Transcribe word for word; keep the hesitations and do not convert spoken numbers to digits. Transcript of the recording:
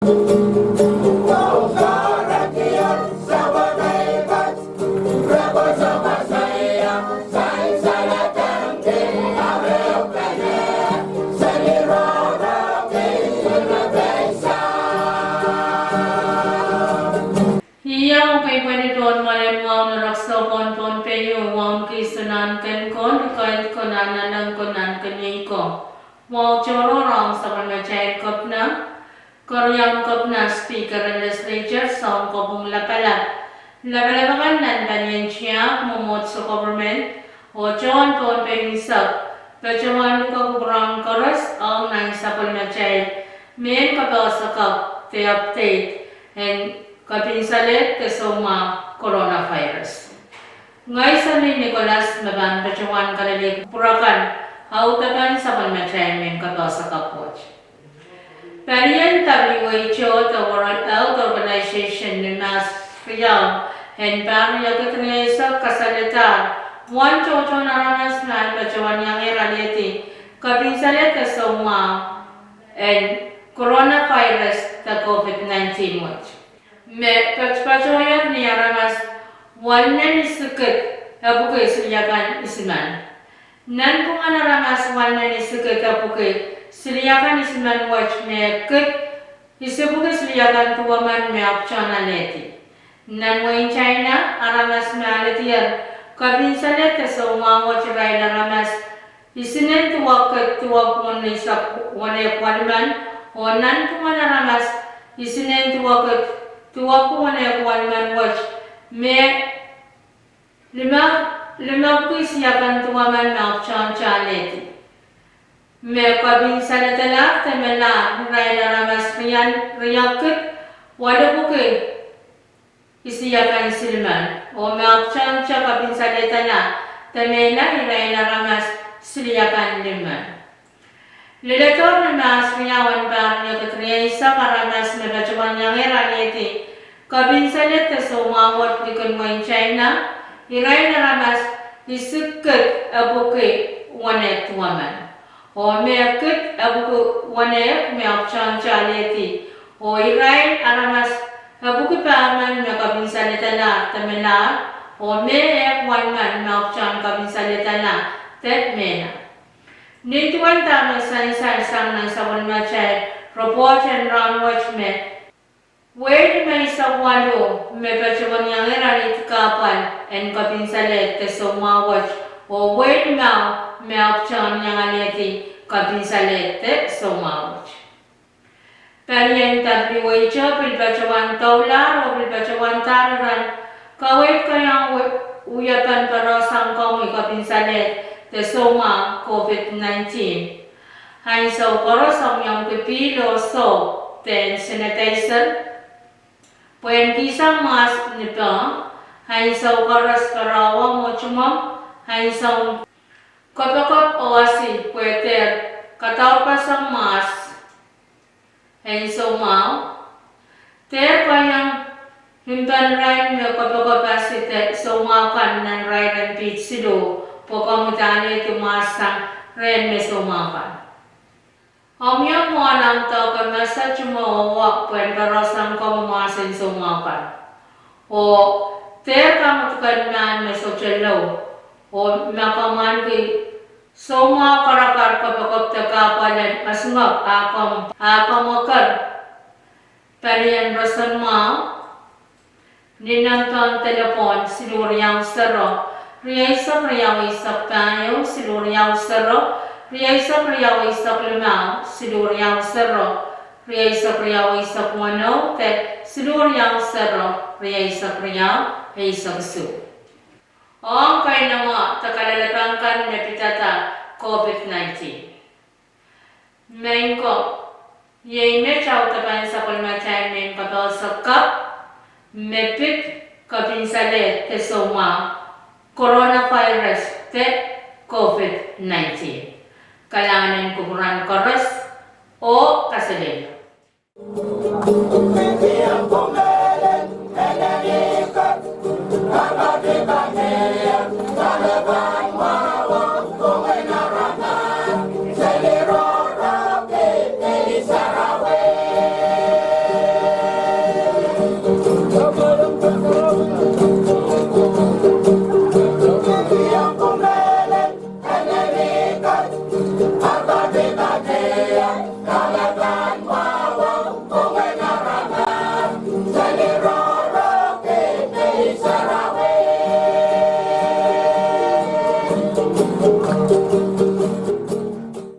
Ih, kei pwehn pwonehng mwoalen wahu en Rek Sou Koun Pohnpei, wahu en Kisin Ahn Ken Koun, Koun Koun, Ahn Ellen Koun, Ahn Ken Iei Koun. Wahu tohrohr ong sapwellimatail Kepina, Keriaun Kepina, Speaker en Legislature, Sounkopwung Lapalap, lapalap akan nan palien tiahk, mwomwohdiso, government, oh tohn Pohnpei unsek, patohwan luke kupwur en koaros ong nan sapwellimatail mehn kapehse kapw de update en kepinsalehd de soumwahu coronavirus. Ngehi Sally Nicholas me pahn patohwan kalelehki kupwur akan audepen sapwellimatail mehn kapehse kapw wet. Palien WHO de World Health Organization ni Mahs riau en pahr riekid rieisek kasalehdahr uwen tohtohn aramas me patohwan iangehr alehdi kepinsalehd de soumwahu en coronavirus de COVID nineteen wet, me patopatohier ni aramas weneu ni isikid epwiki siliakan isimen. Nanpwungen aramas weneu ni isikid epwiki siliakan isimen wet me kid isipwiki siliakan duwemen me ahpwtehn alehdi. Nan wehin China, aramas me alehdier kepinsalehd de soumwahu wet irail aramas isinen duwekid duwepwuken eisek weneu welimen, oh nanpwungen aramas isinen duwekid duwepwuken weneu welimen wet me lime, limepwiki siliakan duwemen me ahpwtehn alehdi. Me kepinsaledlahr de melahr irail aramas riekid welipwiki siliakan silimen, oh me ahpwtehn kepinsaledlahr de melahr irail aramas siliakan limen. Leledohr ni Mahs riau en pahr riekid rieisek aramas me patohwan iangehr alehdi kepinsalehd de soumwahu wet likin wehin China, irail aramas isikid epwiki weneu duwemen, oh me kid epwiki weneu me ahpwtehn alehdi, oh irail aramas epwiki pahmen me kepinsaledlahr de melahr, oh me ehk welimen me ahpwtehn kepinsaledlahr de melahr. Nin duwen dahme sansal sang nan sapwellimatail repwoht en rahnwet me wehi limeisek waluh me patohwan iangehr alehdi kahpwal en kepinsalehd de soumwahu wet, oh wehi limau me ahpwtehn iang alehdi kepinsalehd de soumwahu wet. Palien WHO pil patohwan doulahr oh pil patohwandahr iren kaweid keieu wiepen pere sang komwi kepinsalehd de soumwahu COVID nineteen. Ansou koaros omwiomwki pihl oh sohp de hand sanitizer pwehn kihsang mwahs ni pehmw. Ansou koaros pere ong mwomwohdiso, ansou kopokop oh asi pwe dehr kadaurpeseng mwahs en soumwahu. Dehr keieu impen irail me kopokop, asi de soumwahu kan nan irair en piht siluh pwe komwi de alehdi mwahs sang rehn me soumwahu kan. Omwiomw mwohn ahmw doke mese, tumwe oh wa pwehn pere sang komwi mwahs en soumwahu kan. Oh dehr kamwedken mahn me sohte lou, oh ma komw ahneki soumwahu karakar kopokop de kahpwal en esingek, a komw, a komw eker palien roson mwahu ni nempehn delepwohn siluh riau sero, rieisek riau eisek pahieu, siluh riau sero, rieisek riau eisek limau, siluh riau sero, rieisek riau eisek weneu, de siluh riau sero, rieisek riau eisek isuh. Ong keinemwe de kalelapak kan me pidada COVID nineteen. Maing ko, iei met audepen sapwellimatail mehn kapehse kapw me pid kepinsalehd de soumwahu coronavirus de COVID nineteen. Kalahngan en kupwuren koaros oh kaselehlie.